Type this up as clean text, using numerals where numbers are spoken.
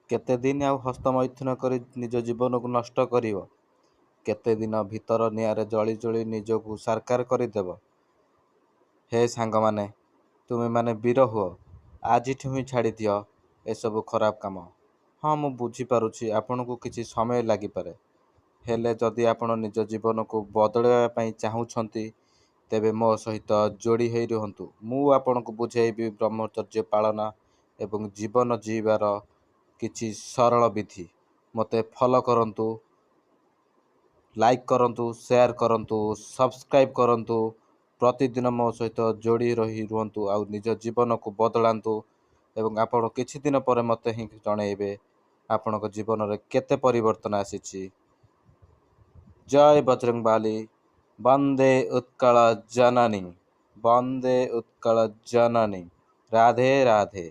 କେତେଦିନ ଆଉ ହସ୍ତମୈଥୁନ କରି ନିଜ ଜୀବନକୁ ନଷ୍ଟ କରିବ? କେତେଦିନ ଭିତର ନିଆଁରେ ଜଳି ଜଳି ନିଜକୁ ସାରଖାର କରିଦେବ? ହେ ସାଙ୍ଗମାନେ, ତୁମେମାନେ ବୀର ହୁଅ। ଆଜିଠୁ ହିଁ ଛାଡ଼ିଦିଅ ଏସବୁ ଖରାପ କାମ। ହଁ, ମୁଁ ବୁଝିପାରୁଛି ଆପଣଙ୍କୁ କିଛି ସମୟ ଲାଗିପାରେ। ହେଲେ ଯଦି ଆପଣ ନିଜ ଜୀବନକୁ ବଦଳାଇବା ପାଇଁ ଚାହୁଁଛନ୍ତି, ତେବେ ମୋ ସହିତ ଯୋଡ଼ି ହୋଇ ରୁହନ୍ତୁ। ମୁଁ ଆପଣଙ୍କୁ ବୁଝାଇବି ବ୍ରହ୍ମଚର୍ଯ୍ୟ ପାଳନ ଏବଂ ଜୀବନ ଜିଇବାର କିଛି ସରଳ ବିଧି। ମୋତେ ଫଲୋ କରନ୍ତୁ, ଲାଇକ୍ କରନ୍ତୁ, ସେୟାର କରନ୍ତୁ, ସବସ୍କ୍ରାଇବ୍ କରନ୍ତୁ। ପ୍ରତିଦିନ ମୋ ସହିତ ଯୋଡ଼ି ରହି ରୁହନ୍ତୁ ଆଉ ନିଜ ଜୀବନକୁ ବଦଳାନ୍ତୁ ଏବଂ ଆପଣ କିଛି ଦିନ ପରେ ମୋତେ ହିଁ ଜଣାଇବେ ଆପଣଙ୍କ ଜୀବନରେ କେତେ ପରିବର୍ତ୍ତନ ଆସିଛି। ଜୟ ବଜରଙ୍ଗବାଲି। ବନ୍ଦେ ଉତ୍କଳ ଜନନୀ, ବନ୍ଦେ ଉତ୍କଳ ଜନନୀ। ରାଧେ ରାଧେ।